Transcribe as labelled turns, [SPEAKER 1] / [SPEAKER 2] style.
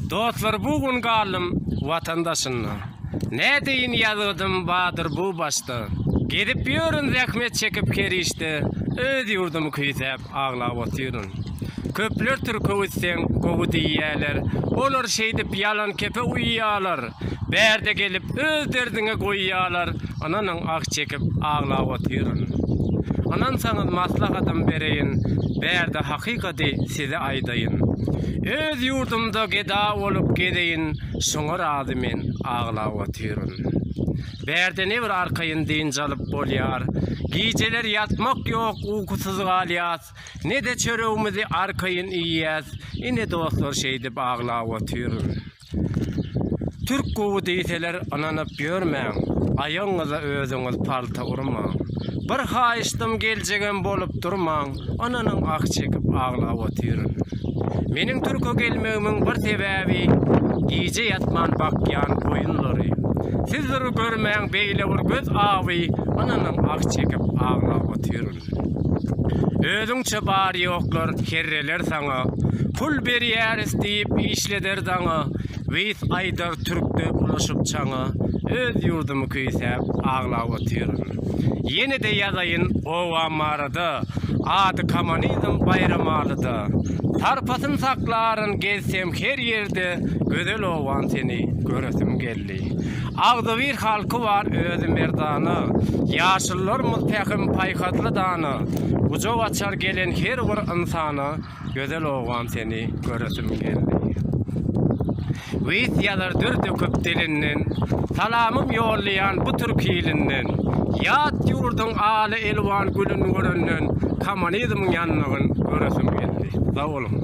[SPEAKER 1] Dostlar bu gün galdym watan daşynda. Nädeýin ýazgydym bardyr bu başda. Gezip ýörün zähmet çekip her işde, Öz ýurdumy küýsäp aglap otyryn. Köpler türke gitseň gowy diýýäler, Olar şeýdip ýalan kepe uýýalar. Bärde gelip öz derdiňe goýýalar, Ynanyň ah çekip aglap otyryn. Ynansaňyz maslahatym bereýin, Bärde hakykady size aýdaýyn. Öz ýurdumda geda bolup gezeýin, Şoňa razy men aglap otyryn. Bärde ne bir arkaýyn dynç alyp bolýar. Gijeler ýatmak ýok ukusyz galýas. Ne-de çöregimizi arkaýyn iýýäs. Ine dostlar şeýdip aglap otyryn. Türk gowy diýseler ynanyp ýörmäň, aýagyňyza özüňiz palta urmaň. Bir haýyşdym geljegem bolup durmaň, ynanyň ah çekip aglap otyryn. Meniň türke gelmegimiň bir sebäbi gije ýatman bakýan goýunlary. Siz bir görmäň beýle bir göz awy, ynanyň ah çekip aglap otyryn. Özüňçe bar-ýoklar herreler saňa, Pul berýäris diýip işleder daňa, Wis aýdar türkde bulaşyp çaňa, Öz ýurdumy küýsäp aglap otyryn. Ýene-de ýazaýyn obam barada, Ady kommunizm Baýramalyda. Sarpasyn saklaryn gezsem her ýerde, Gözel obam seni göresim geldi. Agzybir halky bar özi merdana, Ýaşulularymyz pähim paýhasly dana, Gujak açar gelen her bir ynsana, Gözel obam seni göresim geldi. Wis ýazar dür döküp dilinden, Salamym ýollaýan bu türk ilinden. Ýat ýurduň aly elwan gülün görenden, Kommunizmiň ýandygyn göresim geldi. Sag boluň.